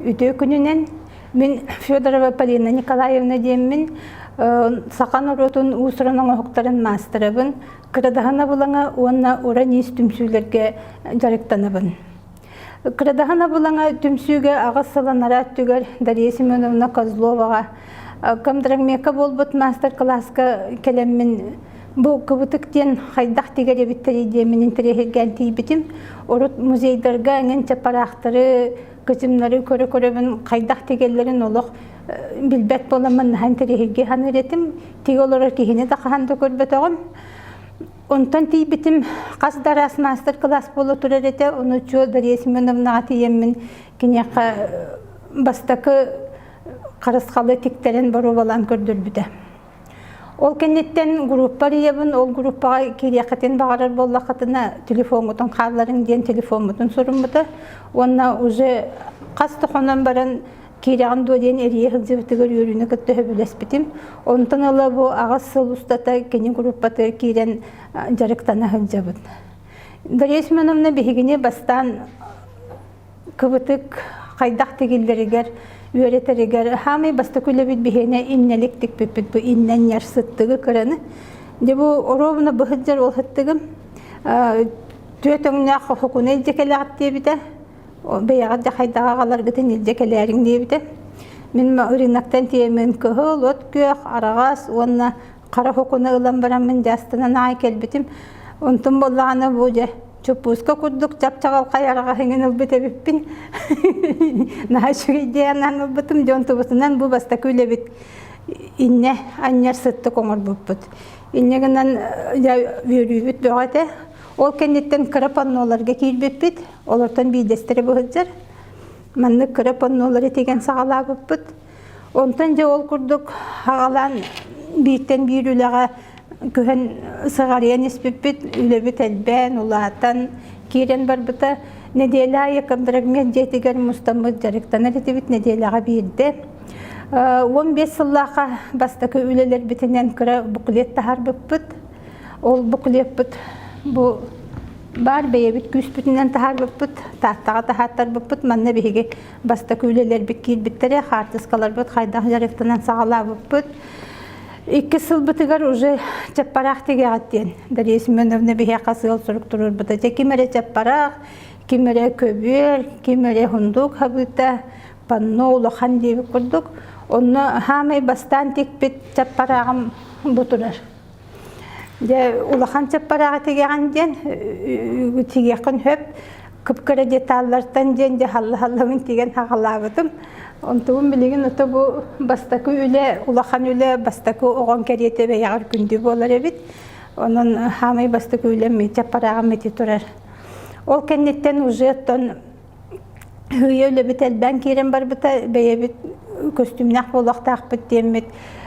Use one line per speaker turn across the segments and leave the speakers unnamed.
Үтүө күнүнэн мин Федорова Полина Николаевна диэммин, саха норуотун уус-уран оҥоһуктарын маастарабын, Кырадаһын абылаҥа уонна уран иис түмсүүлэргэ дьарыктанабын. Кырадаһын абылаҥа түмсүүгэ аҕыс сыл анараа өттүгэр Дария Семеновна Козловаҕа Комдрагмека буолбут маастар-кылааска кэлэммин бу кыбытык диэн хайдах тигэр эбиттэрий диэммин интэриэһиргээн тиийбитим. Урут музейдарга эҥин чапараахтары, кычымнары көрө-көрөбүн хайдах тигэллэрин олох билбэт буоламмын наһаа интэриэһиргии саныыр этим. Тигэ олорор киһини да хаһан да көрбөтөҕүм. Онтон тиийбитим хас да араас маастар-кылаас буола турар этэ. Ону чуо Дария Семеновнаҕа тиийэммин киниэхэ бастакы харысхалы тиктэрэн боруобалаан көрдөрбүтэ. Ол кэнниттэн группа арыйабын, ол группаҕа киириэххитин баҕарар буоллаххытына телефоҥҥутун хаалларыҥ диэн телефоммутун суруммута. Уонна уже хас да хонон баран киирэҕин дуо диэн эрийэ сылдьыбытыгар үөрүүнү кытта сөбүлэспитим. Онтон ыла бу аҕыс сыл устата кини группатыгар киирэн дьарыктана сылдьабын. Дария Семеновна биһигини бастаан кыбытык хайдах тигиллэригэр үөрэтэригэр хаамай бастакы үлэбит биһиэнэ иннэлик тикпиппит бу иннэнньэр сыттыгы кыраны. Дьэ бу оруобуна быһыддьар ол сыттыгым түөрт өҥнөөх хокуна илдьэ кэлэҕит диэбитэ. Бэйэҕит да хайдах аҕаларгытын илдьэ кэлээриҥ диэбитэ. Мин рыноктан тиэмин кыһыл, от күөх, араҕас уонна хара хокуна ылан бараммын дьастанан аҕай кэлбитим. Онтум буоллаҕына бу дьэ чоппууска курдук чап-чаҕылхай араҕаһыҥын ылбыт эбиппин. Наһаа үчүгэй диэн анаан ылбытым. Дьон тубутунан бу бастакы үлэбит иннэ анньар сыттык оҥорбуппут. Инньэ гынан дьэ үөрүүбүт бөҕө этэ. Ол кэнниттэн кыра панноларга киирбиппит. Олортон биирдэстэрэ быһылдьар. Маннык кыра паннолары тигэн саҕалаабыппыт. Онтон дьэ ол курдук аҕалаан бииртэн биир үлэҕэ көһөн сыҕарыйан испиппит, үлэбит элбээн, улаатан киирэн барбыта. Нэдиэлэ аайы Комдрагмет дьиэтигэр мустаммыт дьарыктанар этибит нэдиэлэҕэ биирдэ. 15 сыллаахха бастакы үлэлэрбитинэн кыра буклет таһаарбыппыт. Ол буклеппыт бу баар бэйэбит күүспүтүнэн таһаарбыппыт, Тааттаҕа таһааттарбыппыт. Манна биһиги бастакы үлэлэрбит киирбиттэрэ, хаартыскаларбыт хайдах дьарыктанан саҕалаабыппыт. Икки сылбытыгар уже чаппараах тигэҕит диэн Дария Семеновна биһиэхэ сыал-сорук туруорбута. Дьэ ким эрэ чаппараах, ким эрэ көбүөр, ким эрэ хундук хабыыта, панно улахан диэбит курдук. Онно хаамай бастаан тикпит чаппарааҕым бу турар. Дьэ улахан чаппарааҕы тигэҕин диэн тигиэххин сөп кып-кыра деталлартан диэн дьэ халла-халлабын тигэн хаҕалаабытым. Онтубун билигин ото бу бастакы үлэ, улахан үлэ бастакы оҕоҥ кэриэтэ бэйэҕэр күндү буолар эбит. Онон хаамай бастакы үлэм чаппарааҕым ити турар. Ол кэнниттэн уже оттон Һыйа үлэбит элбээн киирэн барбыта, бэйэбит көстүүмнээх буолуохтаахпыт диэммит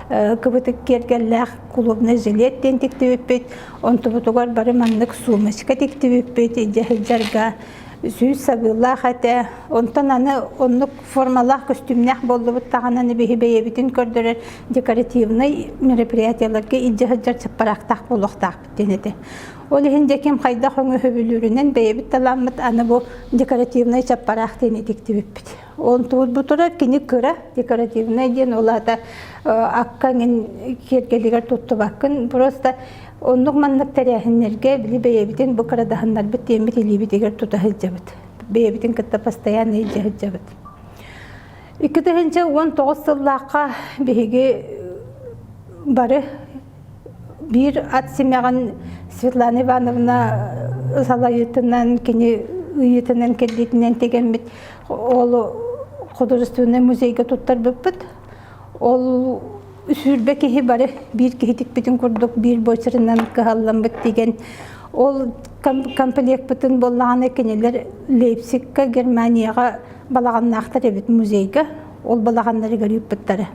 кыбытык киэргэллээх клубный жилет диэн тиктибиппит, онтубутугар бары маннык сумочка тиктибиппит, илдьэ сылдьарга сүүс сабыылаах этэ. Онтон аны оннук формалаах көстүүмнээх буоллубут даҕаны биһи бэйэбитин көрдөрөр декоративнай мероприятиеларга илдьэ сылдьар чаппараактаах буолуохтаахпыт диэн этэ. Ол иһин дьэ ким хайдах өҥө сөбүлүүрүнэн бэйэбит талааммыт аны бу декоративнай чаппараах диэн итиктибиппит. Онтубут кини кыра декоративнай диэн ол аата акка эҥин киэргэлигэр туттубаккын просто оннук маннык тэрээһиннэргэ били бэйэбитин бу кырадаһыннарбыт диэммит илиибитигэр тута сылдьабыт. Бэйэбитин кытта постоянно илдьэ сылдьабыт. 2019 сыллаахха биһиги бары Биир ат симэҕин Светлана Ивановна салайыытынан, кини ыйыытынан, кэлиитинэн тигэммит ол художественнай музейга туттарбыппыт. Ол сүүрбэ киһи бары биир киһи тикпитин курдук биир буочарынан кыһалламмыт тигэн ол комплекпытын буоллаҕына кинилэр Лейпцигка, Германияҕа балаҕаннаахтар эбит музейга. Ол балаҕаннарыгар ыыппыттара.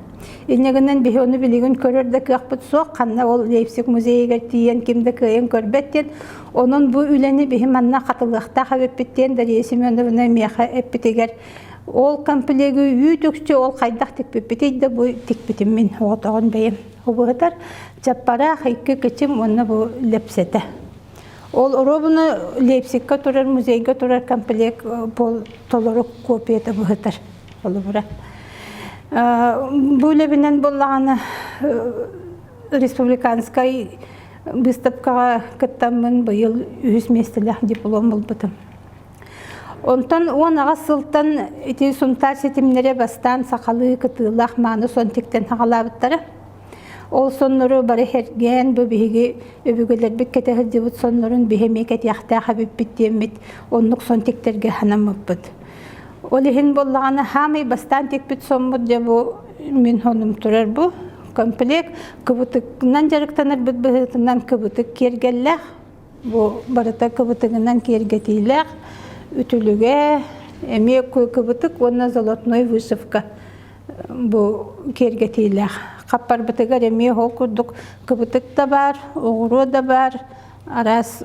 Инньэ гынан биһи ону билигин көрөр да кыахпыт суох, ханна ол Лейпциг музейыгар тиийэн ким да кыайан көрбөт диэн. Онон бу үлэни биһи манна хатылыахтаах эбиппит диэн Дария Семеновна миэхэ эппитигэр ол комплегы үүт-үкчү ол хайдах тикпиппитий да бу тикпитим мин оҕотоҕун бэйэм убуһатар чаппараах икки кычым уонна бу лэпсэтэ. Ол оруобуна Лейпцигка турар музейга турар комплект толору копията быһытар. Холобура. Бу үлэбинэн буоллаҕына республиканскай быыстапкаҕа кыттаммын быйыл үһүс миэстэлээх диплом булбутум. Онтон 18 сылтан ити Сунтаар ситимнэрэ бастаан сахалыы кытыылаах мааны сон тиктэн саҕалаабыттара. Ол соннору бары сэргээн бу биһиги өбүгэлэрбит кэтэ сылдьыбыт соннорун биһи эмиэ кэтиэхтээх эбиппит диэммит оннук сон тиктэргэ санаммыппыт. Ол иһин буоллаҕына хаамай бастаан тикпит соммут дьэ бу мин сонум турар бу комплект кыбытыгынан дьарыктанарбыт быһыытынан кыбытык киэргэллээх бу барыта кыбытыгынан киэргэтиилээх үтүлүгэ эмиэ кыбытык уонна золотной вышивка бу киэргэтиилээх. Хаппарбытыгар эмиэ ол курдук кыбытык да баар, оҕуруо да баар, араас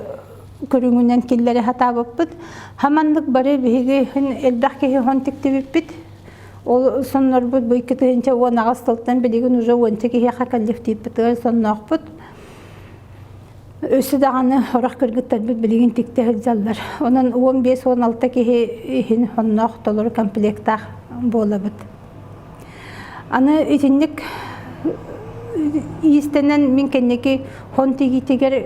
көрүҥүнэн киллэри сатаабыппыт. Хаманнык бары биһиги элбэх киһи хон тиктибиппит. Ол соннорбут бу 2018 сылтан билигин уже уонча киһиэхэ коллективпытыгар сонноохпут. Өссө даҕаны сорох кыргыттарбыт билигин тиктэ сылдьаллар. Онон 15-16 киһи иһин сонноох толору комплектаах буолабыт. Аны итинник иистэнэн мин кэнники хон тигиитигэр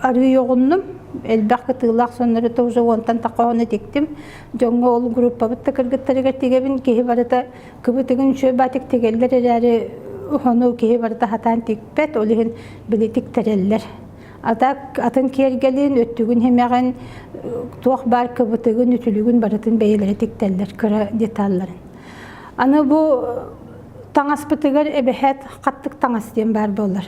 арыы оҕуннум. Элбэх кытыылаах соннору уже уонтан тахха хону тиктим. Дьоҥҥо ол группабыт да кыргыттарыгар тигэбин. Киһи барыта кыбытыгын үчүгэй баатык тигэллэр эрээри ону киһи барыта сатаан тикпэт, ол иһин били тиктэрэллэр. А так атын киэргэлин, өттүгүн химэҕин, туох баар кыбытыгын, үтүлүгүн барытын бэйэлэрэ тиктэллэр кыра деталларын. Аны бу таҥаспытыгар эбэһээт хаттык таҥас диэн баар буолар.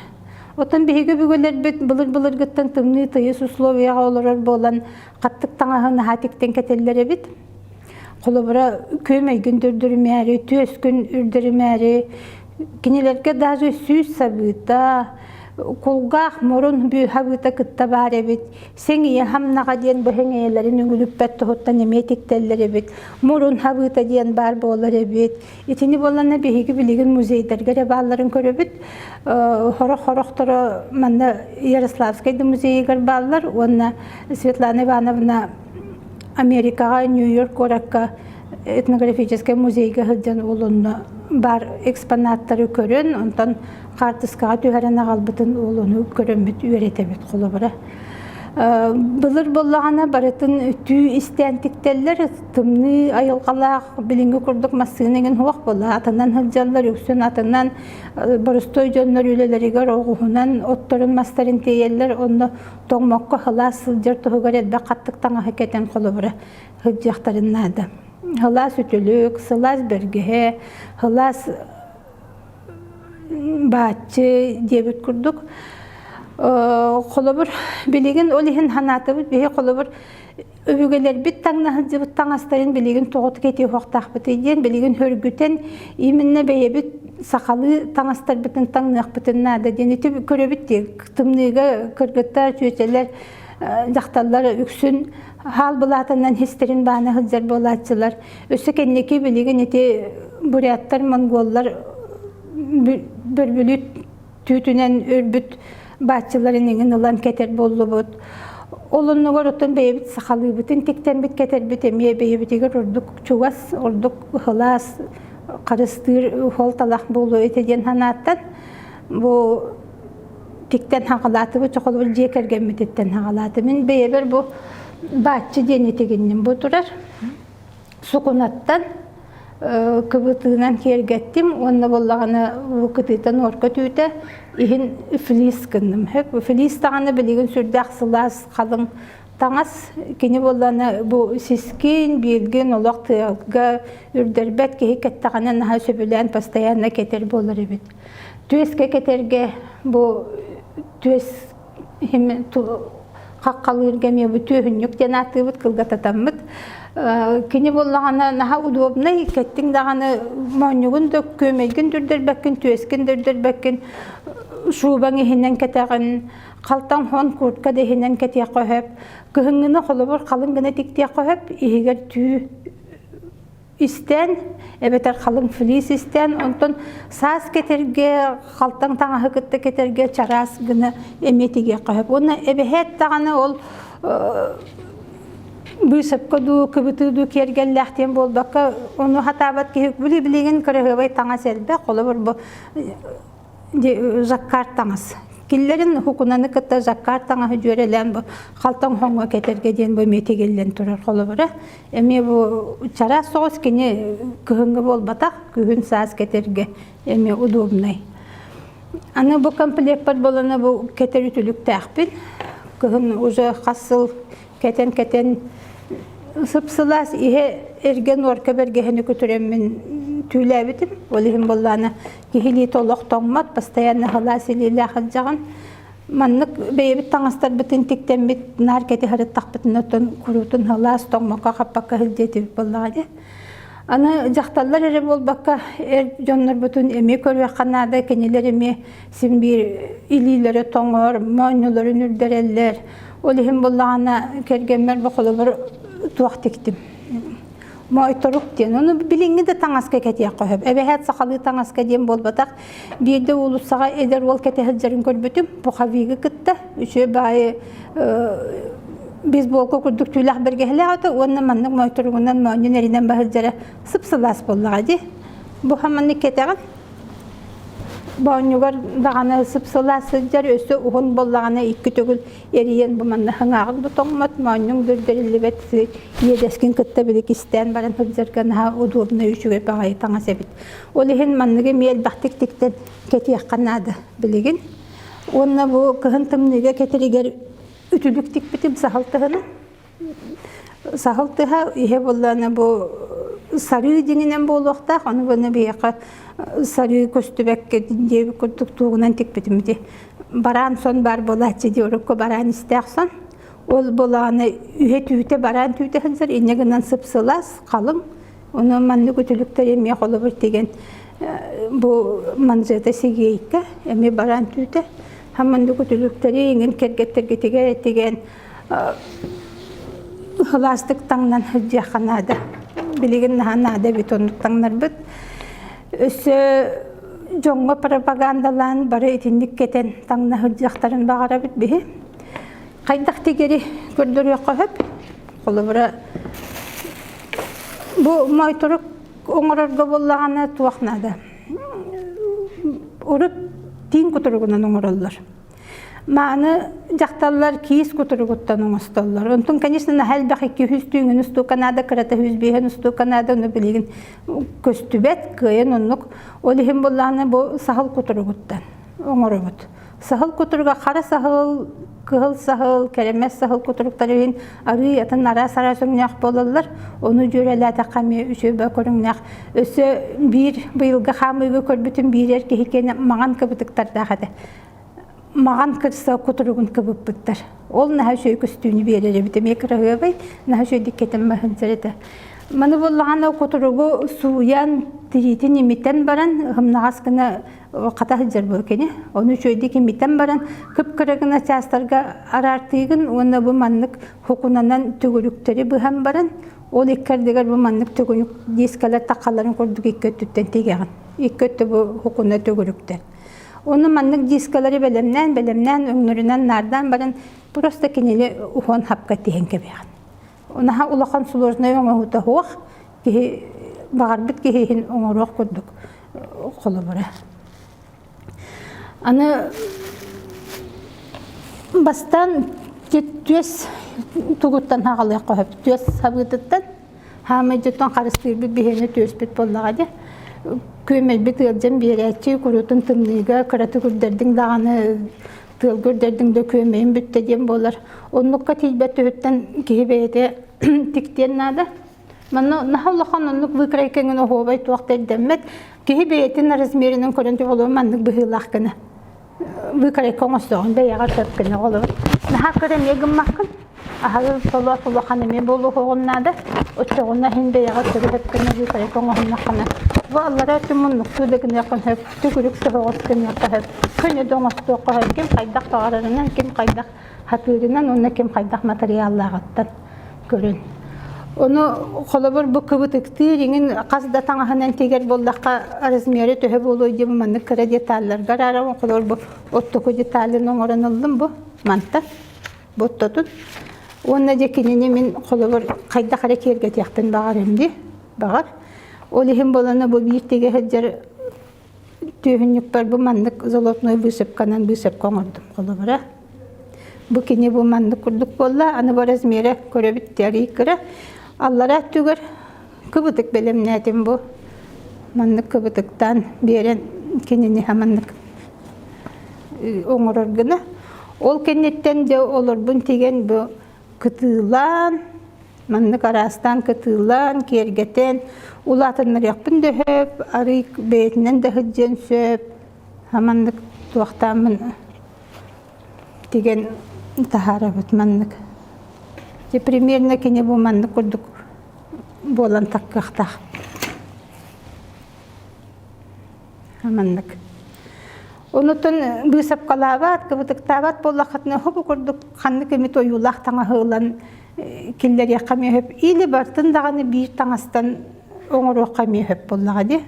Оттон биһиги өбүгэлэрбит былыр-былыргыттан тымныы тыйыс условияҕа олорор буолан хаттык таҥаһы наһаа тиктэн кэтэллэр эбит. Холобура, күөмэйгин үрдүрүмээри, түөскүн үрдүрүмээри, кинилэргэ даже сүүс сабыыта, кулгаах, мурун сабыыта кытта баар эбит. Сэҥийэ хамнаҕа диэн бу сэҥийэлэрин үҥүлүппэт туһуттан эмиэ тиктэллэр эбит. Мурун сабыыта диэн баар буолар эбит. Итини буолланна биһиги билигин музейдарга эрэ баалларын көрөбүт. Сорох-сорохторо манна Ярославскай да музейыгар бааллар уонна Светлана Ивановна Америкаҕа Нью-Йорк куоракка этнографическай музейга сылдьан ол онно баар экспонаттары көрөн, онтон хаартыскаҕа түһэрэн аҕалбытын ол ону көрөммүт үөрэтэбит холобура. Былыр буоллаҕына барытын түү истээн тиктэллэр, тымныы айылҕалаах билиҥҥи курдук массыына эҥин суох буолла. Атынан сылдьаллар, үксүн атынан боростуой дьоннор үлэлэригэр оҕуһунан отторун мастарын тиэйэллэр, онно тоҥмокко сылаас сылдьар туһугар элбэх хаттык таҥаһы кэтэн холобура сылдьыахтарын наада. Сылаас үтүлүк, сылаас бэргэһэ, сылаас бааччы диэбит курдук. Холобур, билигин ол иһин санаатыбыт биһи холобур өбүгэлэрбит таҥна сылдьыбыт таҥастарын билигин тоҕо кэтиэхтаахпытый диэн билигин хөргүтэн именно бэйэбит сахалыы таҥастарбытын таҥныахпытын наада диэн ити көрөбүт дии тымныыга кыргыттар чүөчэлэр дьахталлар үксүн хаал былаатынан хистэрин баана сылдьар буолааччылар өссө кэнники билигин ити буряттар монголлар бөрбүлүт түүтүнэн өлбүт бааччыларын иҥин ылан кэтэр буоллубут. Ол оннугар оттон бэйэбит сахалыыбытын тиктэммит кэтэрбит эмиэ бэйэбитигэр ордук чугас, ордук сылаас, харыстыыр суолталаах буолуо этэ диэн санааттан бу тиктэн хаҕалаатыбыт, чохолобут дьиэ кэргэммититтэн хаҕалаатым. Мин бэйэбэр бу бааччы диэн итигинним бу турар. Сукунаттан кыбытыынан киэргэттим уонна буоллаҕына бу кытыыта нуорка түүтэ иһин флис гынным. Флис даҕаны билигин сүрдээх сылаас халыҥ таҥас кини буоллаҕына бу сискин, биилгин олох тыалга үрдэрбэт киһи кэттэҕинэ наһаа сөбүлээн постоянно кэтэр буолар эбит. Түөскэ кэтэргэ бу түөс хаххалыырга эмиэ бу түөһүнньүк диэн ааттыыбыт кылгататаммыт. Кини буоллаҕына наһаа удобнай, кэттиҥ даҕаны моонньугун да күөмэйгин да үрдэрбэккин, түөскин да үрдэрбэккин, шубаҥ иһинэн кэтэҕин, халтаҥ хон куртка да иһинэн кэтиэххэ сөп. Кыһыҥҥыны холобур халыҥ гына тиктиэххэ сөп, иһигэр түү истэн эбэтэр халыҥ флис истэн онтон саас кэтэргэ халтаҥ таҥаһы кытта кэтэргэ чараас гына эмиэ тигиэххэ сөп уонна эбэһээт даҕаны ол. Быысапка дуу, кыбытыы дуу киэргэллээх диэн буолбакка, ону хатаабат киһи били билигин кыраһыабай таҥас элбэх, холобур бу жаккар таҥас. Киллэрин хукунаны кытта жаккар таҥаһы дьүөрэлээн бу халтаҥ хоҥҥо кэтэргэ диэн бу эмиэ тигиллэн турар холобура. Эмиэ бу чараас соҕус кини кыһыҥҥы буолбатах, күһүн саас кэтэргэ эмиэ удобнай. Аны бу комплекпар буолана бу кэтэр үтүлүктээхпин. Кыһын уже хас сыл кэтэн-кэтэн сып-сылаас иһэ эргэ нуорка бэргэһэни көтүрэммин түүлээбитим. Ол иһин буоллаана киһи илиитэ олох тоҥмот, постоянно сылаас илиилээх сылдьаҕын. Маннык бэйэбит таҥастарбытын тиктэммит наар кэтэ сырыттахпытына оттон куруутун сылаас тоҥмокко хаппакка сылдьыа этибит буоллаҕа дии. Аны дьахталлар эрэ буолбакка эр дьоннорбутун эмиэ көрүөххэ наада, кинилэр эмиэ син биир илиилэрэ тоҥор, моонньуларын үрдэрэллэр. Ол иһин буоллаҕына кэргэммэр бу холобур туох тиктим. Моойторук диэн. Ону билиҥҥи да таҥаска кэтиэххэ сөп. Эбэһээт сахалыы таҥаска диэн буолбатах. Биирдэ уулуссаҕа эдэр уол кэтэ сылдьарын көрбүтүм. Пуховигы кытта үчүгэй баайы бейсболка курдук түүлээх бэргэһэлээх этэ уонна маннык моойторугунан моонньун эринэн баһылдьара сып-сылаас буоллаҕа дии. Бу хаманнык кэтэҕин Боонньугар даҕаны сып-сылаас сылдьар, өссө уһун буоллаҕына икки төгүл эрийэн бу манна хаҥааҕыҥ да тоҥмот, моонньуҥ да үрдэриллибэт, иэдэскин кытта били кистээн баран сылдьарга наһаа удобнай үчүгэй баҕайы таҥас эбит. Ол иһин манныгы эмиэ элбэхтик тиктэн кэтиэххэ наада билигин. Уонна бу кыһын тымныыга кэтэригэр үтүлүк тикпитим саһыл тыһынан. Саһыл тыһа иһэ буоллаҕына бу сарыы дьиҥинэн буолуохтаах, ону гына биһиэхэ сарыы көстүбэккэ диэбит курдук тугунан тикпитим ити. Бараан сон баар буолааччы дии, урукку бараан истээх сон. Ол буоллаҕына үһэ түүтэ бараан түүтэ сылдьар, инньэ гынан сып-сылаас, халыҥ. Ону маннык үтүлүктэр эмиэ холобур тигэн бу манжета сигиэйкэ эмиэ бараан түүтэ. Маннык үтүлүктэри иҥин кэргэттэргитигэр тигэн Ылаастык таҥнан сылдьыахха наада. Билигин наһаа наада эбит оннук таҥнарбыт. Өссө дьоҥҥо пропагандалаан бары итинник кэтэн таҥна сылдьыахтарын баҕарабыт биһи. Хайдах тигери көрдөрүөххэ сөп. Холобура, бу моойторук оҥорорго буоллаҕына туох наада? Урут тииҥ кутуругунан оҥороллор. Мааны дьахталлар киис кутуругуттан оҥостоллор. Онтон, конечно, наһаа элбэх 200 түүҥүн устуука наада, кырата 105 устуука наада, ону билигин көстүбэт, кыайан оннук. Ол иһин буоллаҕына бу саһыл кутуругуттан оҥоробут. Саһыл кутуруга хара саһыл, кыһыл саһыл, кэрэмэс саһыл кутуруктар иһин арыый атын араас-араас өҥнөөх буолаллар. Ону дьүөрэлээтэххэ эмиэ үчүгэй көрүҥнээх. Өссө биир быйылгы хаамыыга көрбүтүм биир эр киһи киэнэ маҥан кыбытыктардаах этэ. Маҕан кырса кутуругун кыбыппыттар. Ол наһаа үчүгэй көстүүнү биэрэр эбит. Эмиэ кыраһыабай, наһаа үчүгэйдик кэтэн сылдьар этэ. Маны буоллаҕына кутуругу сууйан, тириитин имитэн баран, ыһымнаҕас гына хата сылдьар буол кини. Ону үчүгэйдик имитэн баран, кып-кыра гына чаастарга араартыыгын уонна бу маннык хукунанан төгүрүктэри быһан баран, ол икки ардыгар бу маннык төгүрүк дискалар таххаларын курдук икки өттүттэн тигэҕин. Икки өттө бу хукуна төгүрүктэр. Ону маннык дискалары бэлэмнээн, бэлэмнээн, өҥнөрүнэн наардаан баран, просто кинини уһуон хапка тиһэн кэбиһэҕин. Наһаа улахан сложнай оҥоһуута суох, киһи баҕарбыт киһи иһин оҥоруох курдук холобура. Аны бастаан түөс тугуттан хаҕалыахха сөп. Түөс сабыытыттан Хаамай дьонтон харыстыырбыт биһиэнэ түөспүт буоллаҕа дии. Күөмэйбит ыалдьан биэрээччи куруутун тымныыга кыратык үрдэрдиҥ даҕаны тыалга үрдэрдиҥ да күөмэйим бүттэ диэн буолар. Оннукка тиийбэт түһүттэн киһи бэйэтэ тиктиэн наада. Манна наһаа улахан оннук выкройкаҥын оһуобай туох да ирдэммэт. Киһи бэйэтин размеринэн көрөн олору маннык быһыылаах гына выкройка оҥостоҕун бэйэҕэр сөп гына олору наһаа кыра эмиэ гыммаккын аһары солоос улахан эмиэ буолуоҕун наада оччоҕуна иһин бэйэҕэр сөп гына выкройка оҥоһуннаххына бу аллара өттүн муннуктуу да гыныаххын сөп төгүрүк соһоҕос гыныахха сөп көнө да оҥостуохха сөп ким хайдах баҕарарынан ким хайдах хатыырынан уонна ким хайдах матырыйааллааҕыттан көрөн. Ону холобур бу кыбытыктыыр иҥин хас да таҥаһынан тигэр буоллахха размерэ төһө буолуой диэн маннык кыра деталларга араарабын холобур бу оттоку деталын оҥорон ыллым бу мантан бу оттотун. Уонна дьэ кинини мин холобур хайдах эрэ киэргэтиэхпин баҕарым дии, баҕар. Ол иһин буолана бу биир тигэ сылдьар түөһүнньүкпэр бу маннык золотной высыпканан быысапка оҥордум холобура. Бу кини бу маннык курдук буолла, аны бу размера көрөбүт арый кыра. Аллара өттүгэр кыбытык бэлэмнээтим бу. Маннык кыбытыктаан биэрэн кинини маннык оҥорор гына. Ол кэнниттэн дьэ олорбун тигэн бу кытыылаан, маннык араастаан кытыылаан, киэргэтэн улаатыннарыахпын да сөп, арый бэйэтинэн да сылдьыан сөп. Маннык туохтааммын тигэн таһаарабыт маннык. Дьэ примерно кини бу маннык курдук буолан таккыахтаах. Маннык. Онутун быысапкалаабат, кыбытыктаабат буоллаххытына, хобу курдук ханнык эмит ойуулаах таҥаһы ылан киллэриэххэ эмиэ сөп. Или бартын даҕаны биир таҥастан оҥоруохха эмиэ сөп буоллаҕа дии.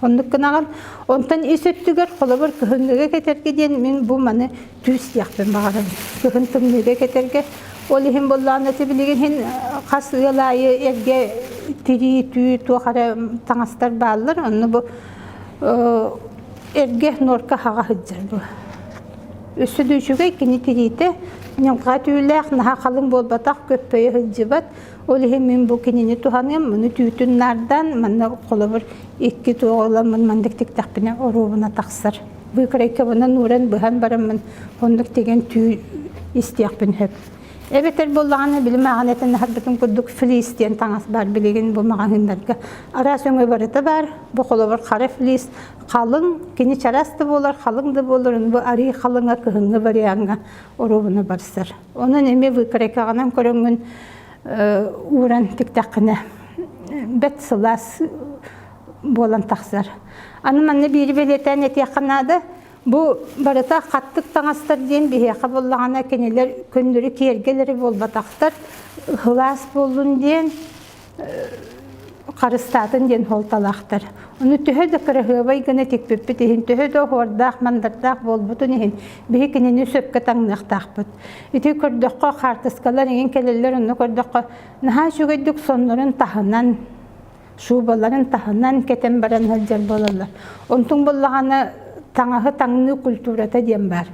Оннук гынаҕын. Онтон ис өттүгэр холобур кыһыҥҥыга кэтэргэ диэн мин бу маны түүс диэхпин баҕарабын. Кыһын тымныыга кэтэргэ. Ол иһин буоллаҕына ити билигин иһин хас ыал аайы эргэ тирии, түү туох эрэ таҥастар бааллар. Онно бу эргэ нуорка хаҕа сылдьар бу. Өссө да үчүгэй кини тириитэ ньылҕа түүлээх, наһаа халыҥ буолбатах, көппөйө сылдьыбат. Ол иһин мин бу кинини туһаныам, муну түүтүн наардаан, манна холобур икки туоҕуламмын маннык тиктэхпинэ оруобуна тахсар. Быыкарайкабынан ууран быһан бараммын оннук тигэн түү истиэхпин сөп. Эбэтэр буоллаҕына били мааҕын этэн аһарбытым курдук флис диэн таҥас баар билигин бу маҕаһыыннарга араас өҥө барыта баар. Бу холобур хара флис халыҥ, кини чараас да буолар, халыҥ да буолар, бу арыы халыҥа кыһыҥҥы вариаҥҥа оруобуна барсар. Онон эмиэ выкройкаҕынан көрөҥҥүн ууран тиктэххинэ бэрт сылаас буолан тахсар. Аны манна биири бэлиэтээн этиэххэ наада. Бу барыта хаттык таҥастар диэн биһиэхэ буоллаҕына кинилэр көннөрү киэргэлэри буолбатахтар, сылаас буоллун диэн харыстаатын диэн суолталаахтар. Ону төһө да кыраһыабай гына тикпиппит иһин, төһө да оһуордаах-мандардаах буолбутун иһин, биһи кинини сөпкө таҥныахтаахпыт. Ити көрдөххө, хаартыскалар эҥин кэлэллэр, онно көрдөххө, наһаа үчүгэйдик соннорун таһынан, шубаларын таһынан кэтэн баран сылдьар буолаллар. Онтуҥ буоллаҕына таҥаһы таҥныы культурата диэн баар.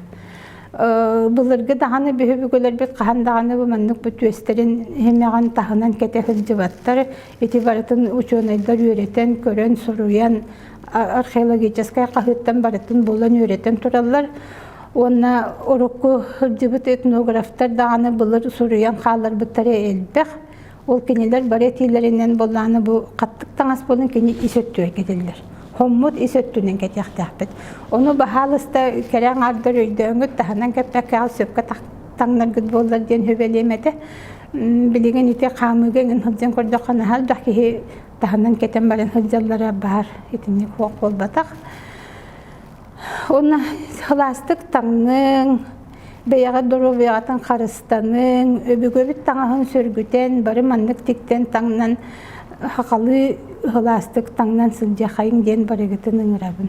Былыргы даҕаны бүһүбүгүлэрбит хаһан даҕаны бу маннык бу түөстэрин иһимэҕин таһынан кэтэ сылдьыбаттар. Ити барытын учуонайдар үөрэтэн, көрөн, суруйан, археологическай хаһыаттан барытын булан үөрэтэн тураллар. Уонна урукку сылдьыбыт этнографтар даҕаны былыр суруйан хаалларбыттара элбэх. Ол кинилэр бары этиилэринэн буоллаҕына бу хаттык таҥас буолан кини ис өттүгэр кэтиллэр. Хоммут ис өттүнэн кэтиэхтээхпит. Ону баһаалыста кэрэ аҥаардар өйдөөҥҥүт таһынан кэппэккэ сөпкө таҥнаргыт буоллар диэн сүбэлиэм этэ. Билигин ити хаамыыга эҥин сылдьан көрдөххө наһаа элбэх киһи таһынан кэтэн баран сылдьаллара баар итинник суох буолбатах. Уонна сылаастык таҥныҥ, бэйэҕит доруобуйаҕытын харыстаныҥ, өбүгэбит таҥаһын сөргүтэн, бары маннык тиктэн таҥнан, сахалыы сылаастык таҥнан сылдьыаххайыҥ диэн барыгытын ыҥырабын.